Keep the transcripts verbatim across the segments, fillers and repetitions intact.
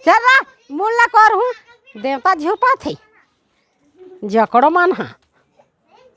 चल रा, मुल्ला कर हूँ, देवता झुपा थे, जकड़ो मन हा।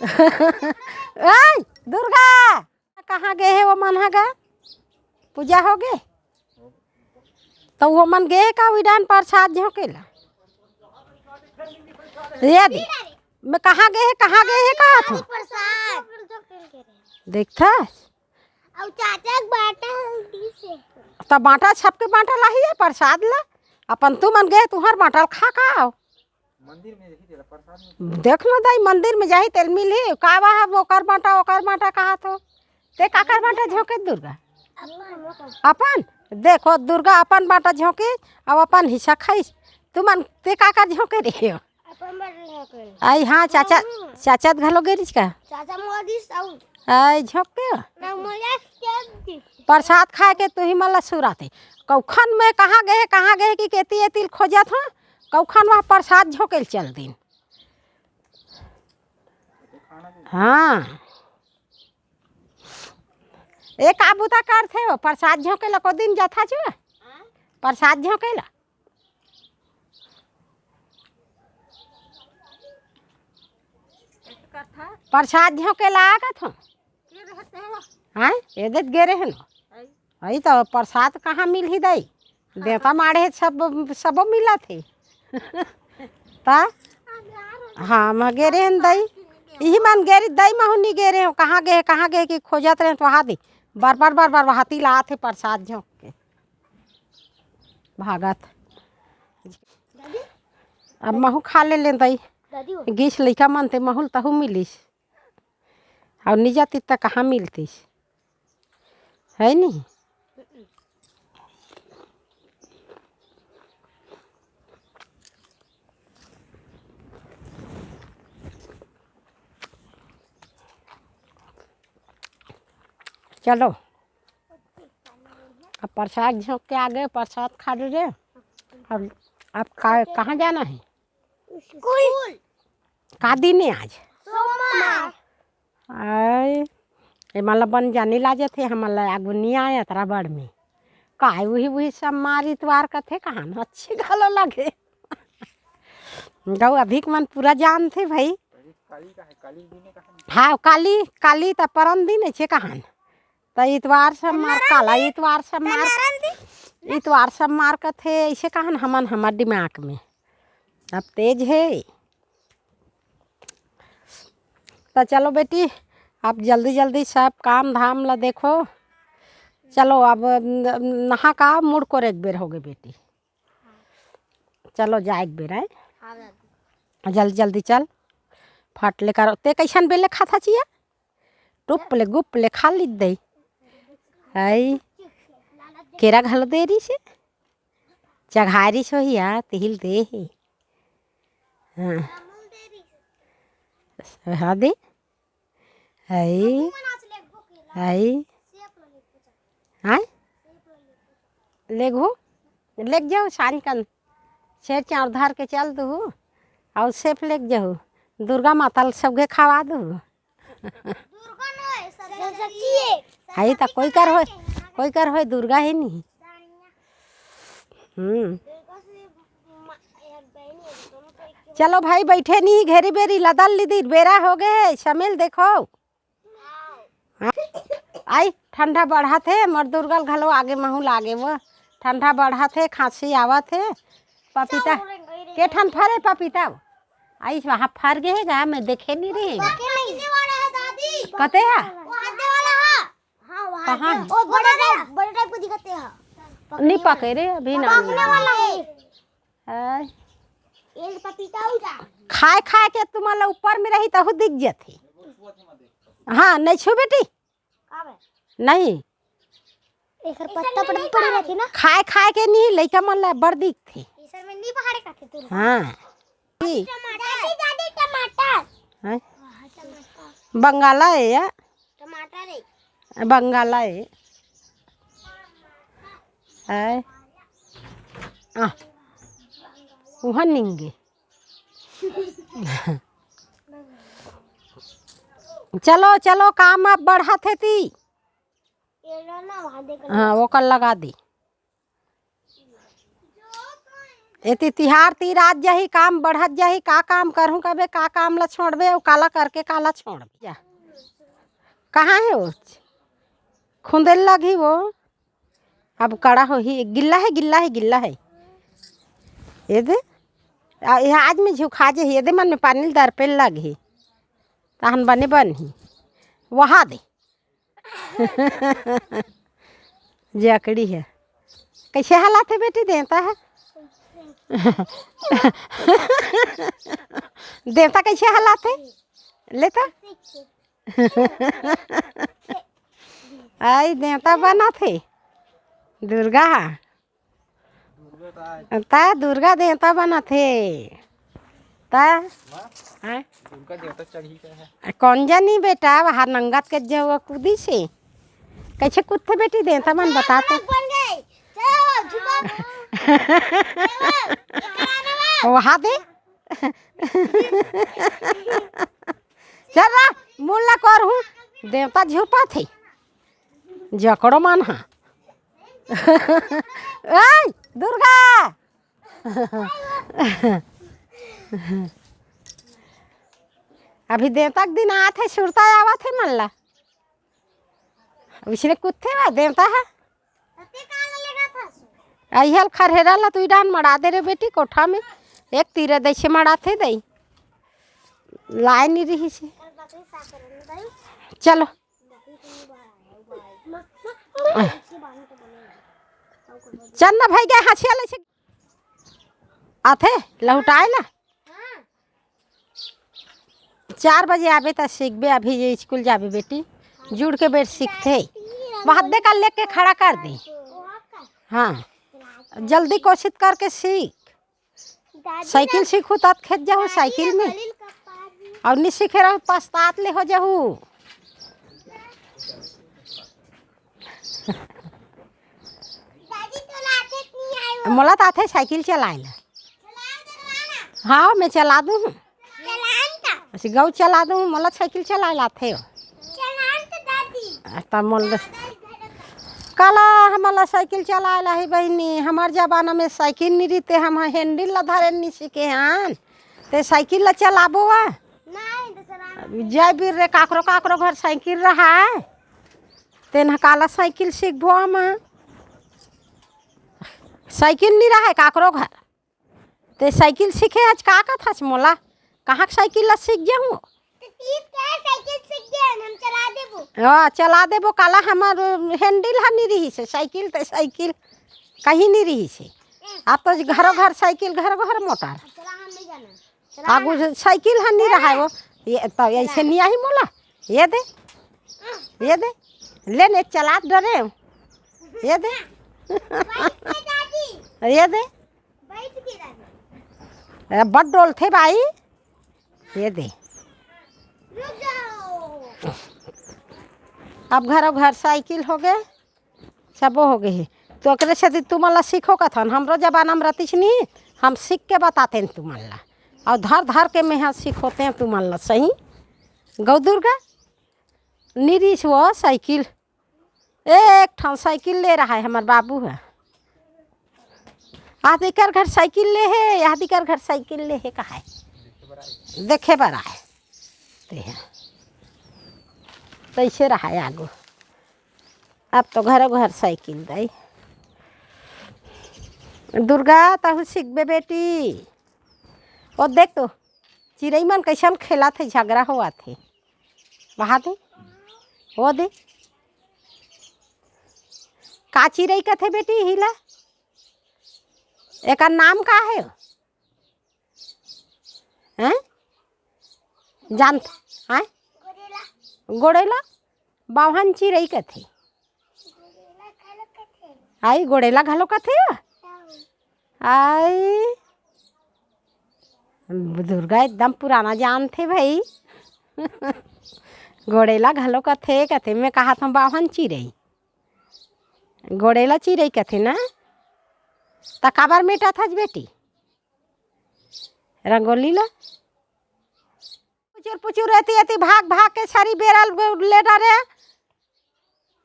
ए, दुर्गा, कहाँ गे हे वो मन हा गा? पूजा हो गे? तो वो मन गे हे का उइडान प्रसाद झोंकेला? ये दे, मैं कहाँ गे हे, कहाँ गे हे, कहाँ था? प्रसाद। देखथस? अउ चाचा के बांटा हल्दी से। त बांटा, सबके बांटा लाही है प्रसाद ला। अपन तू मन गे, तुहर बांटा ल खा का आओ। मंदिर में यही देला प्रसाद में। देख लो दाई, मंदिर में जाही तेल मिलही। का बा है, ओकर बांटा, ओकर बांटा कहा थो। ते काकर बांटा झोंके दुर्गा? अपन। अपन? देखो दुर्गा अपन बांटा झोंके, अब अपन हिस्सा खाइस। तू मन ते काकर झोंके रहे हो? अपन बांटा झोंके। आई हाँ, चाचा, हम्म। चाचा त घलो गेरिस का? चाचा मोदिस आउ। आई झोंके। ना मोला के दी। प्रसाद खाए के तुही मन ला सुराते। कौखन में कहाँ गए, कहाँ गए कि केती एती ल खोजत हो, कौखन वहाँ प्रसाद झोंके ल चल दिन। हाँ। ए का बूता करथे हो? प्रसाद झोंके ला को दिन जाथा जो? प्रसाद झोंके ला? प्रसाद झोंके ला आगत हो? हाँ, ये देत गे रहे न। अई तो प्रसाद कहाँ मिलही दाई? देवता माड़े हे, सब, सबो मिलत हे। ता? हाँ, म गे रेहेन दाई। इही मन गे रही, दाई महू नी गे रहे हो। कहाँ गे, कहाँ गे कि खोजत रहे तो वहाँ दी। बार, बार, बार, बार वहाँ ती लात हे प्रसाद झोंक के। भागत। अब महू खा ले लेन दाई। दादी हो। गीस लइका मन ते महू ल तहू मिलिस। अउ नी जाती त कहाँ मिलतीस? है नी? चलो, अब प्रसाद झोंक के आ गए, प्रसाद खा ले रे। अब, अब का, कहाँ जाना है? स्कूल। का दिन है आज? सोमवार। आय, ए मन ला बन जानी लाजत हे, हमन ला आगू नी आय अतरा बड़ में। काय उही, उही सब मार इतवार कथे कहान, अच्छी घलो लगे। गौ अभी के मन पूरा जानथे भाई। हाँ, काली, काली त परन दिन ऐसे कहान। त इतवार सब मार, काला इतवार सब मार, इतवार सब मार कथे, ऐसे कहान हमन, हमर दिमाग में। अब तेज हे। त चलो बेटी, अब जल्दी जल्दी सब काम धाम ला देखो। चलो अब न-, नहा का मुड़ को एक बेर होगे बेटी। चलो जा एक बेर, आय। हाँ, दादी। जल्दी जल्दी चल, फट ले कर। ते कैसन बेले खाता चिया? टुप ले गुप ले खा ली दे। हाय, केरा घलो दे रही से, चघारी सोहिया तिहिल दे हे। हाँ। हाँ दे। हाय। हाय। हाय। लेगहू, लेग जाओ, सानी कन छेर चाउर धर के चल दू, अउ सेफ लेग जाहू। दुर्गा माता ल सबके खवा दू। दुर्गा नोय, सरस्वती हे। हाय, त कोई कर होय, कोई कर होय, दुर्गा हे नी। हम्म। चलो भाई, बैठे नी, घेरी बेरी लदल लीदी, बेरा हो गए, समेल देखो। हाँ? आई, ठंडा बढ़त हे, मोर दुर्गा ल घलो आगे महू लागे वो। ठंडा बढ़त हे, खांसी आवत हे। पपीता, के ठन फरे पपीता? आई, वहाँ फर गए हे गा, मैं देखे नी रहे। पके नहीं। कते हे? वो हाथे वाला है। हाँ, वहाँ कहाँ पे। है? वो बड़ा टाइप, बड़ा टाइप को दिखते हैं। नी पके रे, अभी ना। पकने वाला है। आय। ये पपीता हो जा। खाए खाए के तुम्हारा ऊपर में रही तहु दिख जाथे। हाँ, नहीं छू बेटी। का बे? नहीं। एकर पत्ता पर पड़े रहती ना। खाए खाए के नहीं, लइका मन ला बड़ दिखथे। ये सर में नहीं पहाड़े खाते तू। हाँ। दादी, दादी, टमाटर। हैं? बंगाला है या? टमाटर है। बंगाला है। आय। आ। उहाँ निंगे। चलो, चलो, काम अब बढ़त हे ती। हाँ, ओकर लगा दे। एती तिहार तीर आत जाही, काम बढ़त जाही, का काम करहूँ कबे, का काम ला छोड़बे, अउ काला करके काला छोड़बे। जा। कहाँ हे वो? खुंदेल लगही वो। अब कड़ा होही, गिल्ला हे, गिल्ला हे, गिल्ला हे। ये दे। आ, ये आज में झुका जे, ये दे मन में पानी ल दरपेल लगही। तहन बने बनही। वहा दे। जकड़ी हे। कइसे हलाथे बेटी, देंता हे? देंता कइसे हलाथे? ले तो। आई देंता बनाथे। दुर्गा हा। ता दुर्गा देंता बनाथे। ता? हैं? दुर्गा देंता चढ़ी का हे। कौन जानी बेटा, वहाँ नंगत के जो वो कूदी से। कइसे कूदथे बेटी, देंता मन बता तो। बन गई। चलो, झूमा। वहाँ दे। चल रा, मुल्ला करहूँ। देंता झुपाथे। जकड़ो मन हा। ए, दुर्गा। अभी देंता के दिन आथे, सुरता आवत हे मन ला। वइसने कूदथे वा देंता हा। अइहल खरहेरा ला तू डान मड़ा दे रे बेटी कोठा में। एक तीर दइसे मड़ाथे दई। लाए नी रहिसे। चलो। चल ना भाई, गए हँसिया ले से। आथे, लहुटाए ला। चार बजे आबे त सीखबे, अभी ये स्कूल जाबे बेटी। जुड़ के बेर सीखथे। वहाँ दे का लेके खड़ा कर दे। हाँ, जल्दी कोशिश करके सीख। साइकिल सीखू तब खेत जाहू साइकिल में। अउ नी सीखे रहू, पछतात ले हो जाहू। मोला त आथे साइकिल चलाए ला। हाँ, मैं चला दूँ। ऐसे गऊ चला दूँ, मोला साइकिल चलाए ला आथे। त मोल काला हमला साइकिल चलाए ला हे बहिनी, हमर जमाना में साइकिल नी रहिते, हम हैंडल ला धरे नी सीखे हन। ते साइकिल ला चलाबो वा? नहीं, तो चलाना। जय बीर रे, काकरो काकरो घर साइकिल रहा है, तेन ह काला साइकिल सीखबो हम। साइकिल नी रहा है काकरो घर। ते साइकिल सीखे आज का कथस मोला? कहाँ के साइकिल ला सीख जाहूँ? तो तीस के साइकिल सीख गए, हम चला देबो। हाँ, चला देबो, काला हमर हैंडल ह नी रहिसे, साइकिल ते साइकिल कहीं नी रहिसे। अब तो घरो घर साइकिल, घरो घर मोटर। चला, हम नहीं जाना। चला। आगू से साइकिल ह नी रहा वो। ये तो ऐसे नी आही मोला। ये दे, ये दे, ले ने चला डरे। ये दे, बैठ के दादी। ये दे। बैठ के दादी। ए, बड़ डोलथे भाई। ये दे। रुक जाओ। अब घरो घर साइकिल हो गए, सबो हो गए हे। तो ओकरे सेती तुमन ला सीखो कथन, हमरो जमाना में रतिस नी, हम सीख के बतातेन तुमन ला। अउ धर धर के मेहा सिखोतेन तुमन ला सही। गौ दुर्गा, नी रिहिस वो साइकिल। एक ठन साइकिल ले रहा है हमर बाबू ह। आदि कर घर साइकिल ले हे, आदि कर घर साइकिल ले हे कहाय। देखे बर आए। ते ह। तइसे रहा है आगू। अब तो घरो घर साइकिल दई। दुर्गा, तहू सीखबे बेटी। ओ देख तो, चिरई मन कइसन खेलत हे, झगड़ा होवत हे। वहा दे, ओ दे। का चिरई कथे बेटी हिला? एकर नाम का हे? हैं? जानत, हैं? गोड़ेला? बावहन चिरई कथे। आई, गोड़ेला घलो कथे? आई, दुर्गा एकदम पुराना जानथे भाई। गोड़ेला घलो कथे, कथे, मैं कहा था बावहन चिरई। गोड़ेला चिरई कथे ना? त काबर मेटत हस बेटी? रंगोली ला? पुचुर पुचुर एती एती भाग भाग के सारी बेरा ले डरे।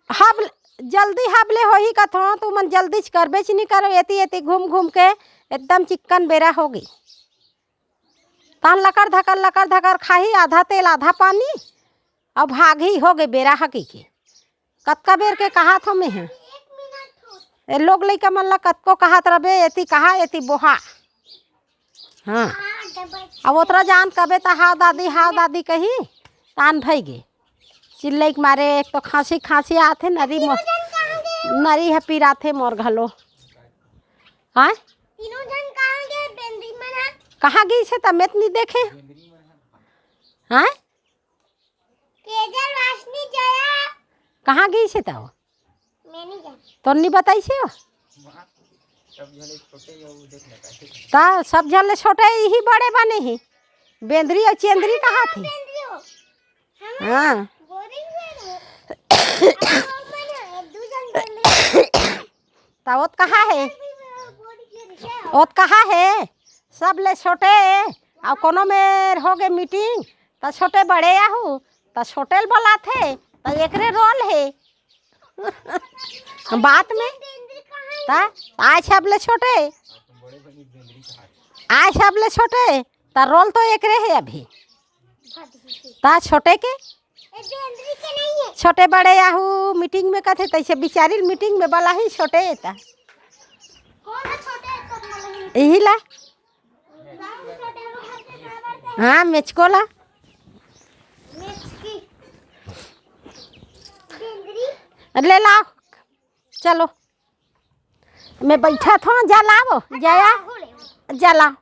हब जल्दी हब ले होही कथों, तुमन जल्दीच करबेच नी करो, एती एती घूम घूम के एकदम चिक्कन बेरा होगे। तहन लकर धकर लकर धकर खाही, आधा तेल आधा पानी, अउ भागही, होगे बेरा ह कहिके। कतका बेर के कहात हों मेंह। ए लोग लइका मन ला कतको कहात रबे, एती कहा, एती बोहा। हाँ। अब ओतरा जान कबे त हाव दादी, हाव दादी कही, तान भइगे। चिल्लई के मारे एक तो खांसी, खांसी आथे, नरी मो-, नरी ह पिराथे मोर घलो। हाँ? तीनों झन कहाँ गे बेंदरी मन ह? कहाँ गिस हे त में त नी देखे। हाँ? केजल, रोशनी, जया। कहाँ गिस हे त? मैं नहीं जानती। तोर नी बताइस हे? त सब झन ले छोटे इही बड़े बने हे। बेंदरी अउ चेंदरी कहाथे। बेंदरी हो। हाँ। बोरिंग है ना। अब वो मन है, दू झन बेंदरी। त ओत कहा हे? बोरिंग है क्या? ओत कहा हे? सब ले छोटे, अउ कोनो मेर होगे मीटिंग, त छोटे बड़े आहू, त छोटे ल बलाथे, त एकरे रोल हे। बात में, त आय सब ले छोटे, आय सब ले छोटे, त रोल तो एकरे हे अभी। त छोटे के, छोटे बड़े आहू मीटिंग में कथे, तइसे बिचारी ल मीटिंग में बलाही छोटे त। इही ला। हाँ, मेचको ला। ले लाव। चलो। मैं बइठत हों, जा लाव, जया। जा लाव।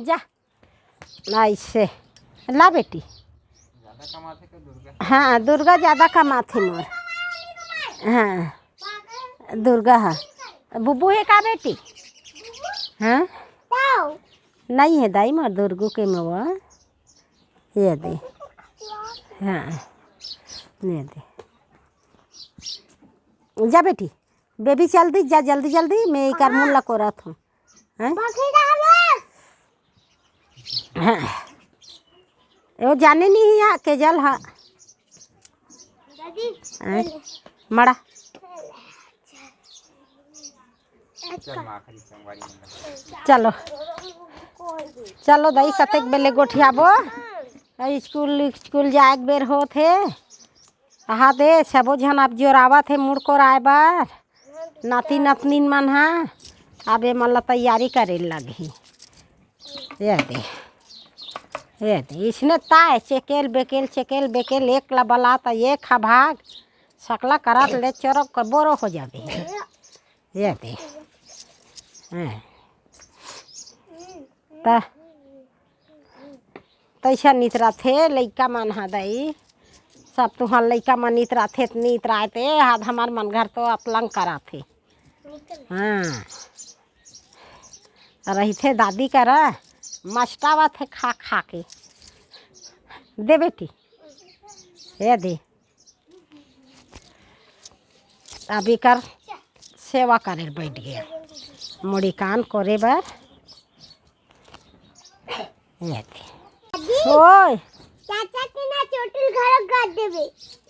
जा। अइसे। ला बेटी। हाँ, दुर्गा जादा कमाथे मोर। हाँ। दुर्गा ह। बुबू हे का बेटी? हाँ? नइ हे दाई मोर दुर्गू के मोवा। ये दे। हाँ। ये दे। जा बेटी। बेबी चल दी, जा जल्दी जल्दी, मैं एकर मुंह ला कोरत हों। हैं? हाँ। वो जाने नहीं है यहाँ केजल हा। दादी। हैं? मड़ा। चलो। चलो दाई, कतेक बेले गोठियाबो। स्कूल, स्कूल जाए के बेर होत हे। कहा दे, सबो झन अब जोरावत हे मुड़ कोराए बर। नाती नतनीन मन ह, अब ए मन ला तैयारी करे लगही। ये दे, ये दे, इसने ताय चेकेल बेकेल, चेकेल बेकेल, एक ला बला त एक हा भाग, सकला करत ले चोरो के बोरो हो जाबे। ये दे, हैं। त तइसन इतराथे लइका मन ह दई, सब तुँहर लइका मन इतराथे त नी इतराय ते, आज हमर मन घर तो अतलंग कराथे। हाँ, रहिथे दादी करा, मस्टावत हे खा खा के। दे बेटी, ये दे। अब एकर सेवा करे बर बैठ गे, मुड़ी कान कोरे बर। ये दे। दादी, ओए। चाचा के ना चोटिल घरो गाड़ देबे।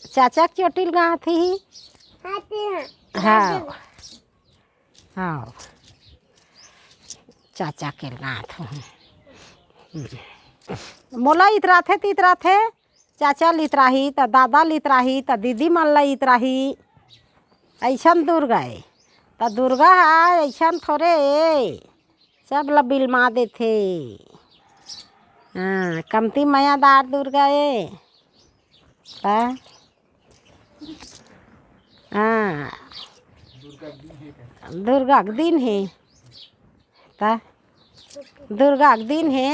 चाचा के चोटिल गाँथही। हाँ, ते हाँ। हाँ। हाँ। चाचा के गाँथहूँ। मोला इतराथे त इतराथे। चाचा ल इतराही, त दादा ल इतराही, त दीदी मन ल इतराही। अइसन दुर्गा ए। त दुर्गा ह अइसन थोरे ए। सब ल बिलमा देथे। हाँ, कमती मयादार दुर्गा ए। त? हाँ। दुर्गा के दिन हे। त? दुर्गा के दिन हे।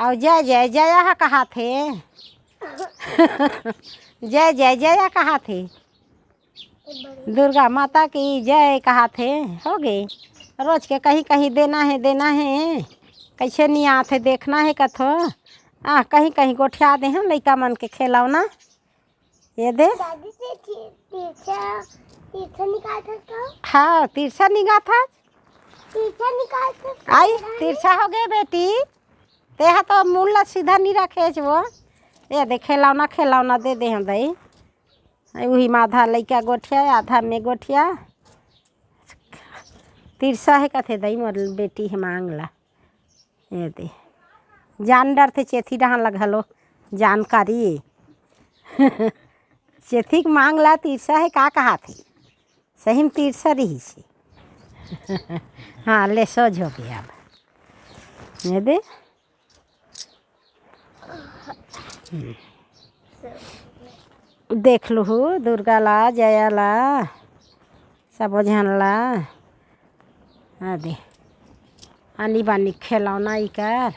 अउ जय जय जया ह कहाथे। जय जय जया कहाथे। दुर्गा माता की जय कहाथे। होगे। रोज के कहीं कहीं देना हे, देना हे। कइसे नी आथे, देखना हे कथो। आ, कहीं कहीं गोठिया देहन लइका मन के खेलौना। ये दे। दादी, ते ती-, तिरछा, तिरछा निकालत हस का? हाँ, तिरछा निगाथस। तिरछा निकालत हस का? आई, तिरछा होगे बेटी। तेहा तो मुड़ ला सीधा नी रखेस वो। ये दे, खेलौना, खेलौना दे देहन दई। उही मा आधा लइका गोठिया, आधा में गोठिया। तिरसा हे कथे दई मोर बेटी हे मांग ला। ये दे। जान डरथे चेथी डहान ला घलो जानकारी ए। चेथी के मांग ला तिरसा हे का कहाथे? सही में तिरसा रिहिस हे। हाँ, ले सोझ हो गया अब। ये दे। देख लुहू दुर्गा ला, जया ला, सबो झन ला। आ दे। आनी बानी खिलौना इकर।